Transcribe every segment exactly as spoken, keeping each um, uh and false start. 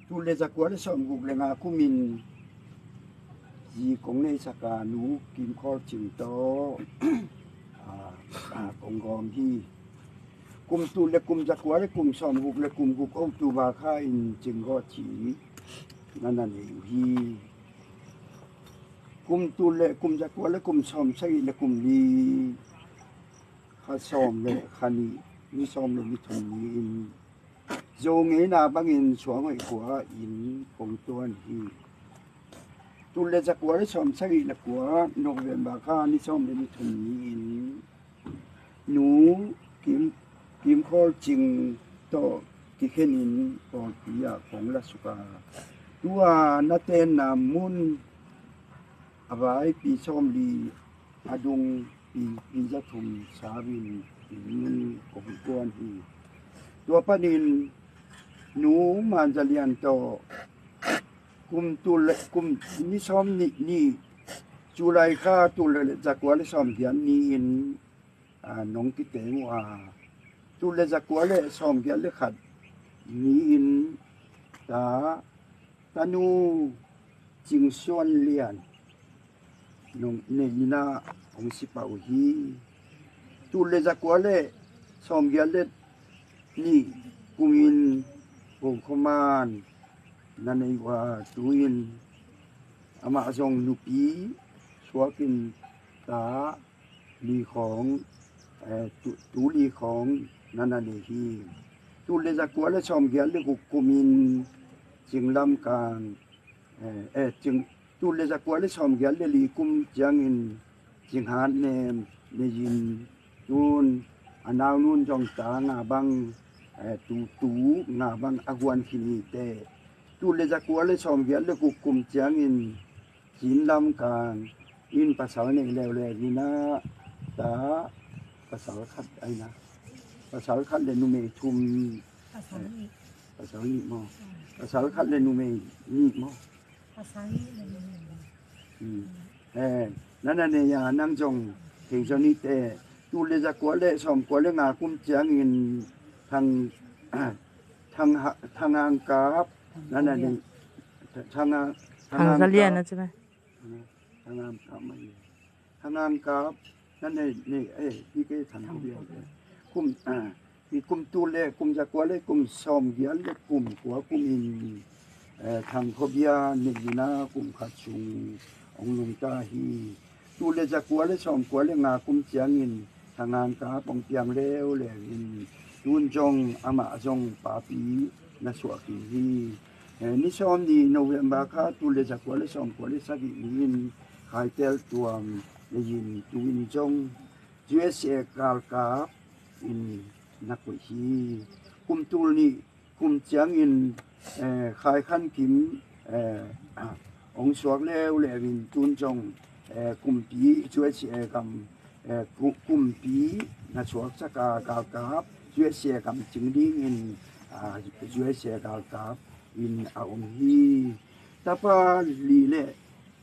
Tul le zakua le sawmguk le nga kumin zi kong neihsak a, Nu Kim Khawl Cing tawh a, a, kong gawm hi. Kum tul le kum zakua le kum sawmguk le kum guk October kha in Cing Gawh Ci na na nei uh hi. Kum tul le kum zakua le kum sawmsagih le kum li, kha sawm le kha nih, ni sawm le ni thum ni-in Zo ngeina bangin Suanghoih khua in kong tuan hi. Tul le zakua le sawmsagih le kua November kha ni sawm le ni thum ni-in Nu Kim, Kim Khawl Cing tawh kikhenin pawlpi ah kong la suk a, tua na tenna mun a vai pi sawmli a dung pi, pi za thum sau in inn kong kuan hi. Tua panin Nu Man Za Lian tawh kum tul le kum ni sawm nih ni, July kha tul le zakua le sawmgiat ni-in a, nong kiteng uh a, tul le zakua le sawmgiat le khat ni-in ta, tanu Cing Suan Lian nong nei in a, hong si pah uh hi. Tul le zakua le sawmgiat le nih kumin Pu Khaw Man na nei uh a, tu-in amah zong nupi suakin ta li khawng, eh, tu, tu li khawng na na nei hi. Tul le zakua le sawmgiat le guk kumin Cing Lam Kang, eh, eh, Cing, tul le zakua le sawmgiat le li kum ciangin Cing Hat Nem nei in, tun a naunun zong ta nga bang, eh, tu, tu nga bang a guan khin hi te. Tul le zakua le sawmgiat le guk kum ciangin Cin Lam Kang in pasal nei leuleu in a, ta pasal khat ai na, pasal khat le numei thum. Pasal nih. Pasal nih maw? Pasal khat le numei nih maw? Pasal nih le numei nih. Hmm. Eh, na na nei a, nang zong thei zaw ni te. Tul le zakua le sawmkua le nga kum ciangin Thang, Thang Ha-, Thang Hang Kap na na nei. Thang Hang, Thang Hang Za Lian Kap na ci mai. Thang Hang Kap mai. Thang Hang Kap na nei, nei, eh, pi ke Thang Kap Lian. Kum, ah, hi kum tul le kum zakua le kum sawmgiat le kum kua kumin, eh, Thang Khua Bia nei in a kum khat sung hong nungta hi. Tul le zakua le sawmkua le nga kum ciangin Thang Hang Kap hong piang leuleu in, tun zong amah zong papi na suah khin hi. Eh, ni sawm ni November kha tul le zakua le sawmkua le sagih ni-in Khai Tel Tuam nei in, tu-in zong U S A galkap in na koih hi. Kum tul nih kum ciangin, eh, Khai Khan Kim, eh, ah, hong suak leuleu in, tun zong, eh, kumpi U S A gam, eh, ku-, kumpi na suaksak a galkap U S A gam cing dingin, ah, U S A galkap in a om hi. Tapa li le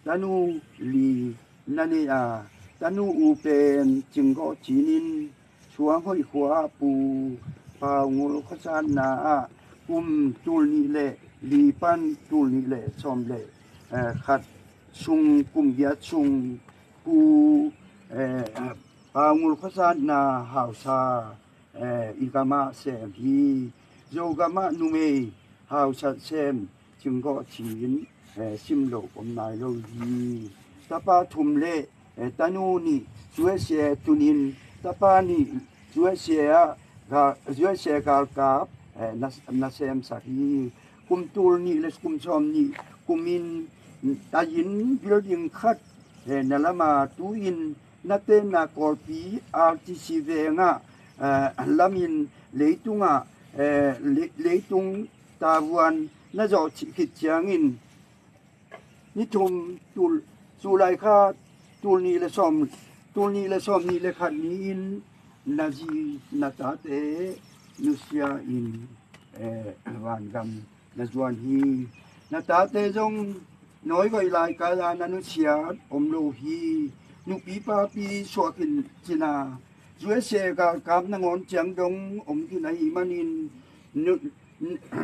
tanu li na nei a, tanu u pen Cing Gawh Cin in Suanghoih khua ah Pu Pau Ngul khuasatna ah kum tul nih le li pan tul nih le sawm le, eh, khat sung, kum giat sung Pu, eh, Pau Ngul khuasatna hausa, eh, i gam ah sem hi. Zogam ah numei hausa sem Cing Gawh Cin, eh, sim lo om nai lo hi. Tapa thum le, eh, tanu nih U S A tun in, tapa nih U S A ah ga-, U S A galkap, eh, na, na semsak hi. Kum tul nih le kum sawm nih kumin a inn building khat, eh, na lam a, tu-in na tenna Kawlpi R T C veng ah, eh, lamin leitungah, eh, le-, leitung tavuan na zawh khit ciangin ni thum tul, July kha tul nih le sawm, tul nih le sawm nih le khat ni-in na zi na tate nusia in, eh, vangam na zuan hi. Na tate zong nawi goih lai kal a na nusiat om lo hi. Nupi papi suak in cin a, U S A galkap nangawn ciang dong om khin ahih manin nu-,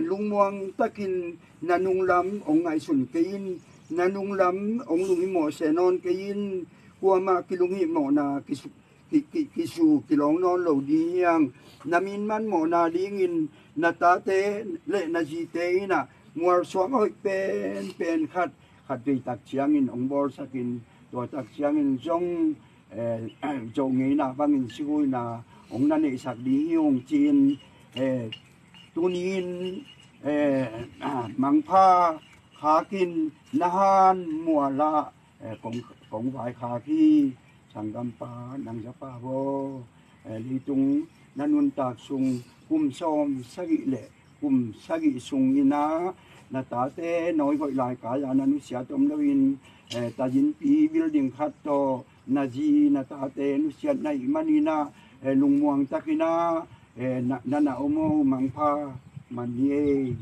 lungmuang takin na nunglam hong ngaihsun kei in, na nunglam hong lunghimawh se nawn kei in, kuamah kilunghimawhna kisu- ki- ki- kisu kilawng nawn lo ding hi hang. Na min manmawhna dingin na tate le na zite in ah mualsuang a hoih penpen khat, khat vei tak ciangin hong bawlsakin, tua tak ciangin zong eh, zo ngeina bangin sihuina hong na neihsak ding hi ung ci-in, eh, tuni-in, eh, mangpha khakin na han mualah, eh, kong, kong vaikhak hi. Sanggampa, nang zapa vaw, eh, leitung na nuntak sung kum sawm sagih le kum sagih sungin ah na tate nawi hoih lai kai-a na nusiat om loin, eh, tazinpi building khat tawh na zi na tate nusiat na hih manin ah, eh, lungmuang takin ah, eh, na, na na om uh, mangpha man ni ei.